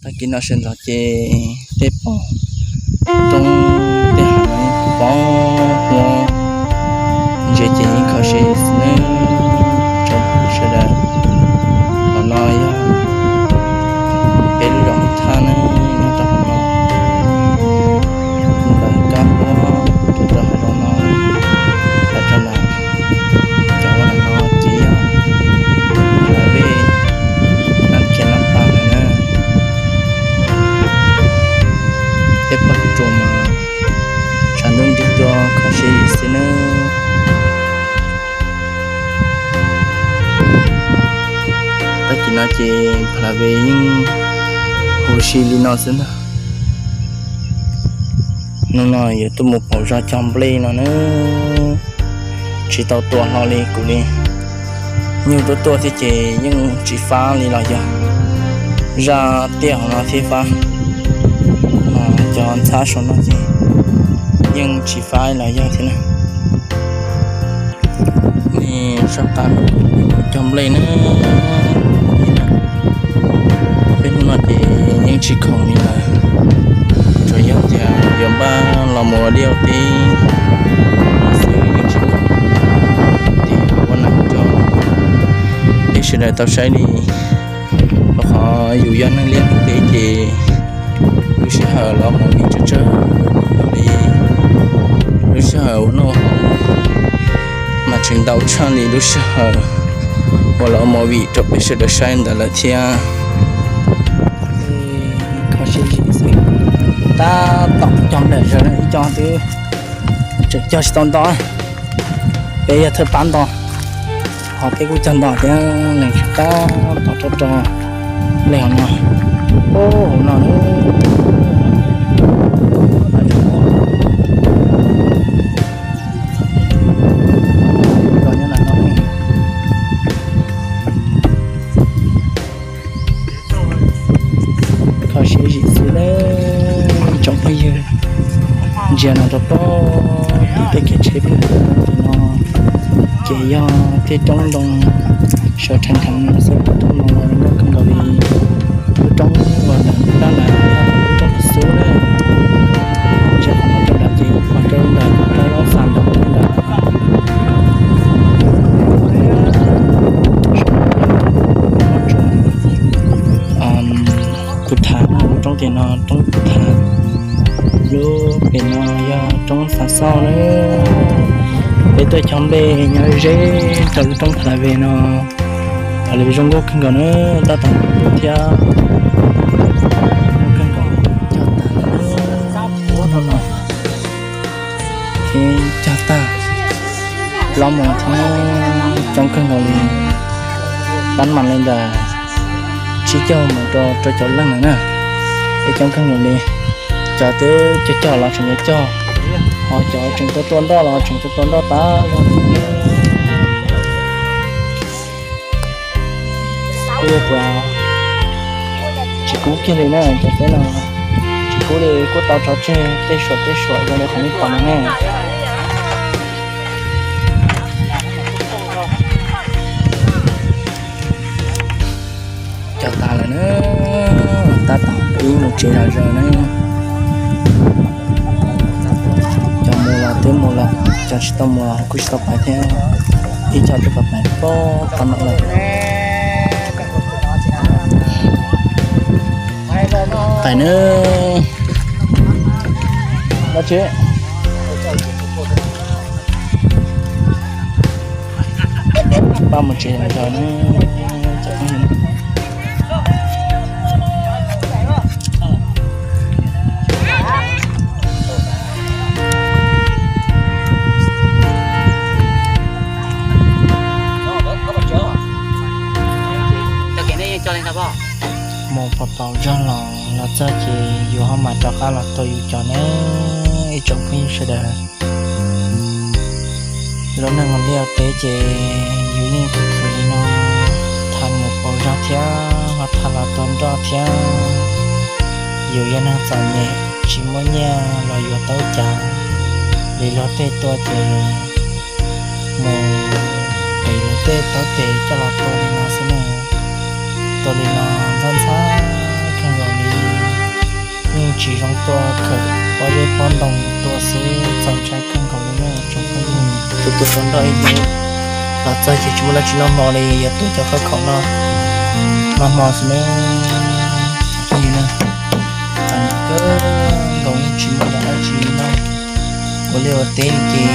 Tag kis no sawv ntxov ces tej pom roob tej hav no yeej pom huab, ntsia ces yeej kho siab xwb nawb tsoom phooj ywg sawv daws. Qhov no yog peb lub zos Hmoob Thaj ne, nyob rau qhov no ntawm kab huab rau rau hauv no, rau rau nram cov ua nram no ces yog Pha Lais Vej, Nab Khiav Nab Pas lawm na. Tej pom roob mas tshav ntuj nrig tuaj kho siab yim xwb nawb. Tag kis no ces Pha Lais Vej yeej huv si li no xwb ntag. Hnub no yuav tuaj mus pauv zog cog nplej no na, tsis tau tua hlo li kuv li. Nyuj tuaj tuaj thiab ces yeej tsis fab li los yog zaj tiaj hauv no thiab fab, cov ntxhab saum no ces yeej tsis fab los yog thiab na. Nej soj qab cog nplej na. Peb hnub no ces yeej tsis khoom li lawm, tsuas yog tias yuav npaj los mus ua liaj ua teb xwb, yeej tsis khoom. Ces ua neeb rau peb sawv daws tau saib li, rau qhov yus yog neeg liaj neeg teb ces lub sij hawm los mus vim tsawg tsawg li, lub sij hawm ua noj ua haus mas tseem ntau tshaj li lub sij hawm uas los mus vim rau peb sawv daws saib ntawd lawm thiab. Kho siab zim xwb, tab tom cog nplej zog na, ib co twb tseem cog tsis tau nto, peb yog thawj pab nto, ho peb kuj cog nto thiab, neeg tsis tab tom rau rau nplej hauv no, hauv no. Kho siab zim xwb na tsoom phooj ywg, ntsia no rau pem tej kev tsheb pem no ces yog tej roob ntoo sawv dheev dheev no xwb, pom roob no zoo nkauj kawg nkaus li. Lub roob uas ntawm dab ntawd yog lub roob Xub na, ntsia qhov no rau nram ces pom rau nram rau lub fas ntawd nram Kuv Thav, lub roob tim no roob Kuv Thav, lub pem no yog roob Xav Xauj na. Peb tuaj cog nplej nyob ze rau lub roob Pha Lais Vej no, Pha Lais Vej zoo nkauj kawg nkaus na, tab tom ntuj thiab zoo nkauj kawg nkaus, cog tag lawm no. Ces cog tag, plob mus thiab coob kawg nkaus li, pab mas li ntawm tsib caug mus rau rau caum leej lawm na, es coob kawg nkaus li. Cov twb cog cog los tseem yuav cog, ho cov tseem tua tua ntoj los tseem tua tua ntoj tag zog li. Kuj yog tias tsis kub kiag li na, cov teb no tsis kub li, kuj tau tso tseg tej suam tej suam zoo li qhov nej pom no ne. Cog tas lawm na, tab tom pib mus tsev zom zaws na. Cov mus los twb mus lawm, cov tsis tau mus los kuj tsis tau pais thiab, ib co twb pais pem pem no lawm. Pais nawb. Dab tsi? Pab mus tsev zom zaws na. Mus pom pom zog los los txog ces yus ho mam rov qab los tua yus cov na, ib tsoom phooj ywg sawv daws. Lub neej ua liaj ua teb ces yus yeej khwv khwv li no, thaj mus pauv zog thiab ho thaj los tua nroj thiab. Yus yog neeg txom nyem tsis muaj nyiaj los yuav tau cas, li luag tej tua ces mus pem luag tej taub tes coj los tua li no xwb na. Tua li no ntxhab ntxhab kawg nkaus li. Tsis zoo tuaj khawm pob zeb pob ntoo tuaj xwb, txaus ntshai kawg nkaus li na tsoom phooj ywg. Tus tus hluas nraug ib hnub los txog ces tsis muaj dab tsi noj hmo li, yuav tuav cov khaub khaum no noj hmo xwb na. Phooj ywg na, kawg nkaus yeej tsis muaj dab tsi noj. Ua liaj ua teb li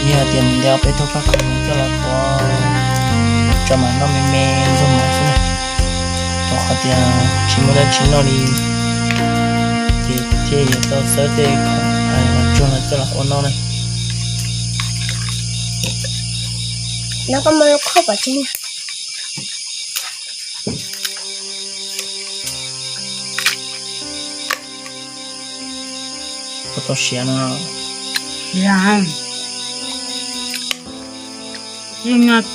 ces yog tias mus ntiav peb tug khaub khaum coj los tuav tso mam noj me me ntxuag mov xwb na. Rau qhov tias tsis muaj dab tsi noj li, ces thiaj yuav tau xawb tej khoom hais los tsuag no coj los ua noj na. Puas tau siav no? Siav.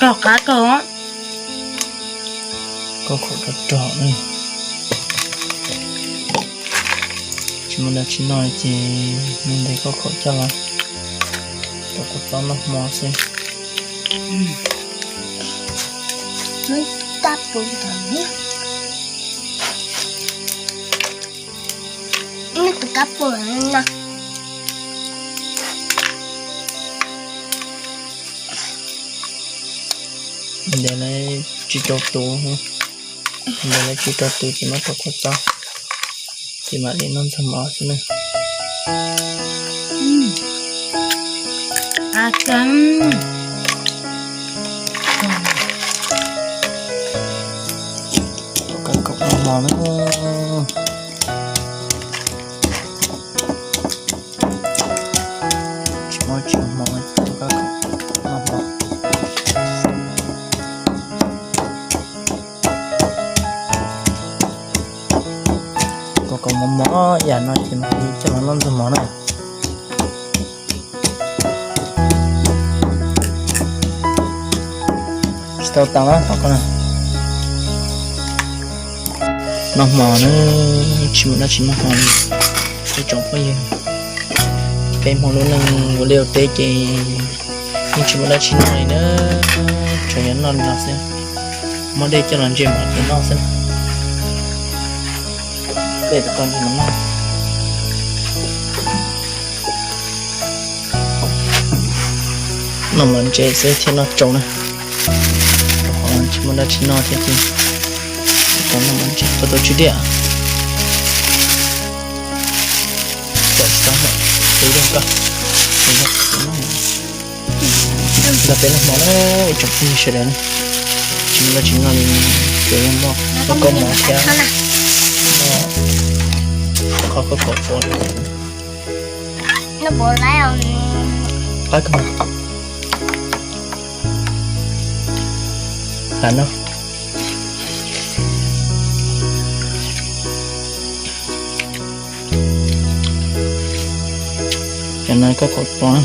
Tog qab tog. Khaub khaum rog rog ne. Tsis muaj dab tsi noj ces ntes khaub khaum coj los tuav kua txob noj hmo xwb. Ntes lawv tsis rau tus, ntes lawv tsis rau tus ces muab tuav kua txob, ces mam li noj ntxuag mov xwb na. Kab kaum noj hmo na. Tsis muaj tsis hmo, kab kaum noj hmo. Kaum kaum mos mos yam no ces mam li coj los noj ntxuag mov na. Tsis tau tas na, noj hmo na, tsis muaj dab tsi noj hmo li. Ib tsoom phooj ywg, peb Hmoob lub neej ua liaj ua teb ces yeej tsis muaj dab tsi noj li na, tsuas yog noj li no xwb. Muab dej coj los ntse mov ces noj xwb. Dej tau koj ntse mov noj. Noj mov ntse xwb thiaj noj tsau na. Tsis muaj dab tsi noj thiab ces tau noj mov ntse, tau tau tswb diaj. Tsis tau, tus zoo koj. Nrog peb noj hmo na ib tsoom phooj ywg sawv daws na. Tsis muaj dab tsi noj li, tsuas yog muaj kab kaum mov thiab qhov khaub khaum tsua. Qab kawg. Lam no. Cov no koj kaum pos na.